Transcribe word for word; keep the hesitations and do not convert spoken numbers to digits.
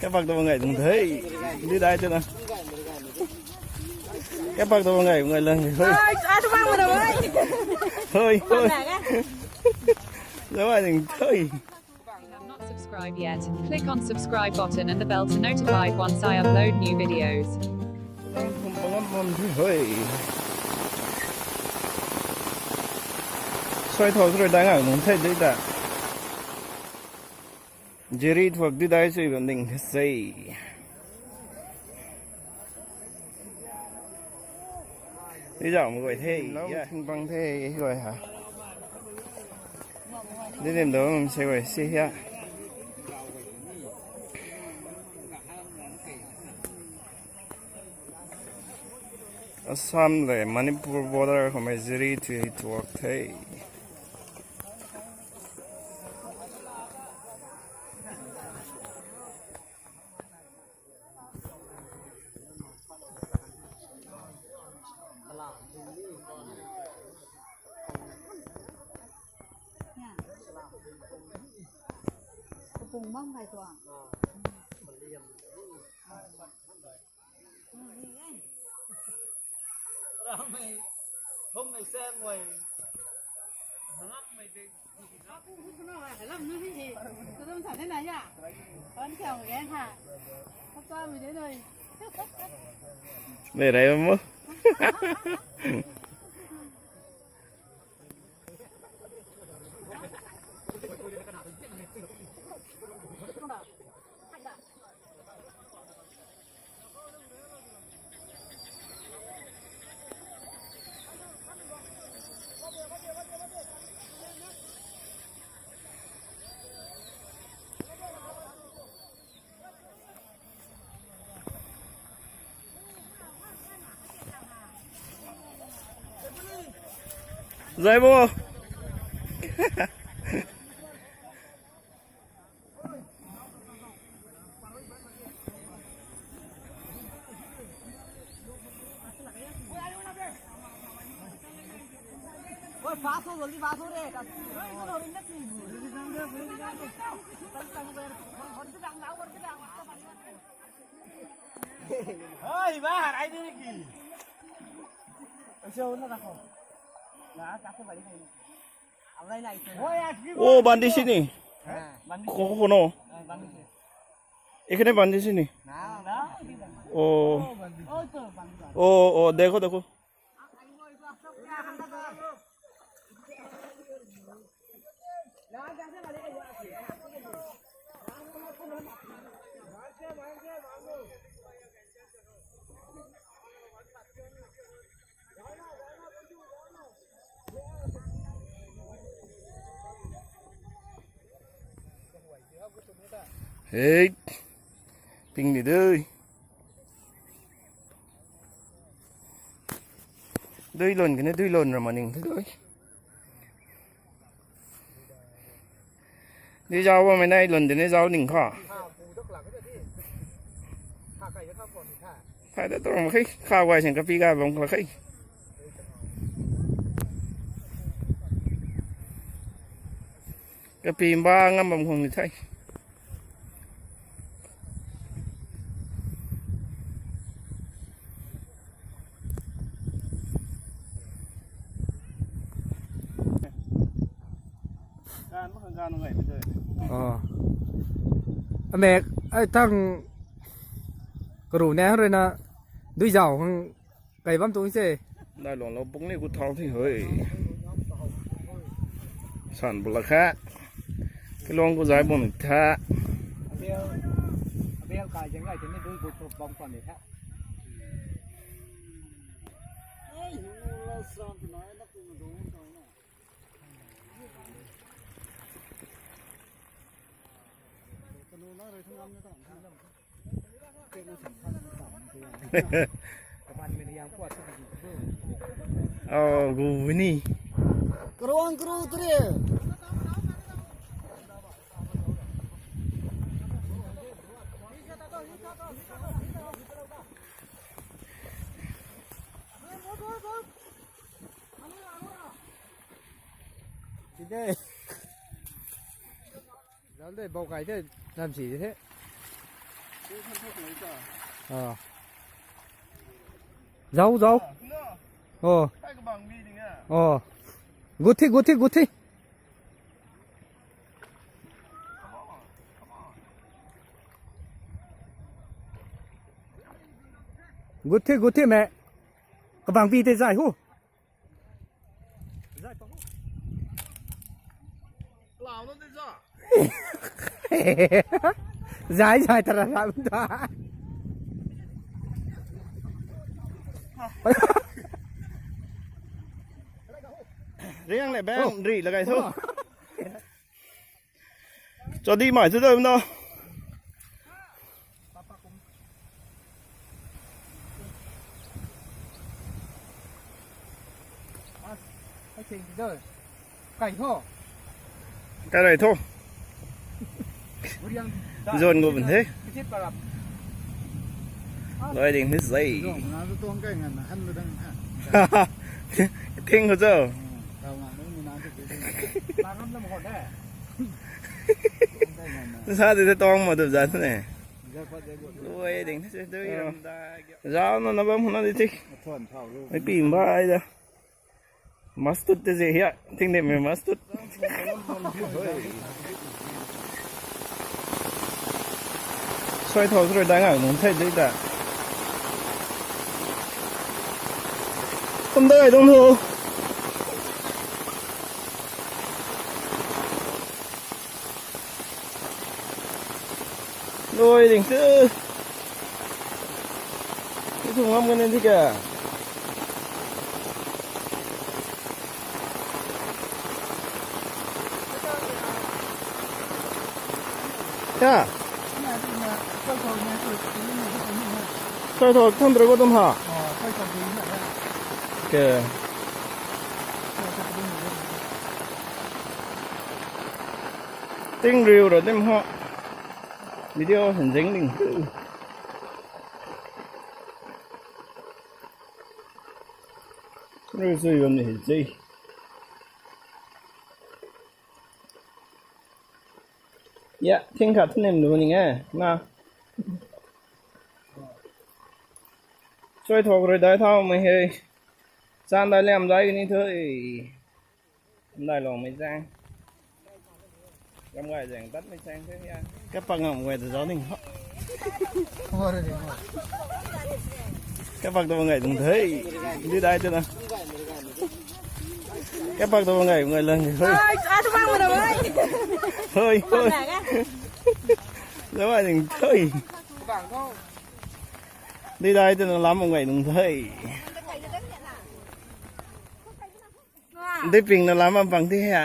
Kapak tu bang ngai tung the. Di dai tu na. Kapak tu bang ngai, bang ngai lang. Hoi. Hoi, hoi. Lawa ding the. If you have not subscribed yet, click on subscribe button and the bell to notified once I upload new videos. Hoi. Soi thau soi dai ngai nung the di ta. Jiri thuak di dai sui bam ding the sei. Di zau ma guay the. Lo, ya, thing bang the guay ha. Di nim do se guay si ya. Assam le Manipur border khou mei Jiri thui thuak the. Kapung bam khai tuang. Ramei, hum mei sang guay. Hangak mei ding. Mei rei mo. Zai bo. Oh, bandi sini. Koko kono. Ekhane bandi sini. Oh. Oh, oh, dekho, dekho. Hey, ping ni dui. Dui lon kene dui lon ramaning the dui. Di zau bam mei nai lun di ni zau ning kha. Thay da tuang khe, kha guay sing kapi ga bam kha khe. Kapi mba ngam bam khang ni thei. Amek, ai thang karu ne rui na dui zau hang kai bam tu se. Nai long lo bung ni ku thau thi hoi. San bu la kha. Ki long ku zai bung tha. Abel, abel kai jeng kai tini dui bu bam kwan ni tha. Oh, gu ni. Kruang kru tri. Side. Zau de bau kai the, nam si the. Zau, zau. Oh. Oh. Guthi, guthi, guthi. Guthi, guthi me. Kabang pi te zai hu. Zai, zai, tara, tara, tara. Riang le bang, ri lagai tho. Cho di mai chu dam na. Kai tho. Kai rai tho. Zon go bun the. Loi ding ni zai. Ting ko cho. Sa de tong ma du zan ne. Loi ding ni se du yam da. Zau na na bam na di tik. Ai pi mbai da. Mastut te ze hia, ting de me mastut. Soi thau soi dai ngak nung thei dui ta. Kum dai dong ho. Loi ding tu. Ni tu ngam kan ni ka. Ya. Soi thau tham dra ko tum ha. Ke. Ting riu ra dim ho. Video hin zing ding. Riu zui bam ni hin zui. Ya, ting khat thu nem nu ning e, na. Soi thau rui dai thau mei hei. Chan dai liam dai kani thu. Dai lou mei zang. Ram gai zang tat mei zang the ya. Ka pak ngam gai ta zau ning. Ka pak ta ngai dung thei. Di dai te na. Ka pak ta ngai ngai lang. Hoi. Ai, a tu bang mana bai. Hoi, hoi. Zau ai ding thei. Di dai te na lam ngai dung thei. Di ping na lam am pang ti ha.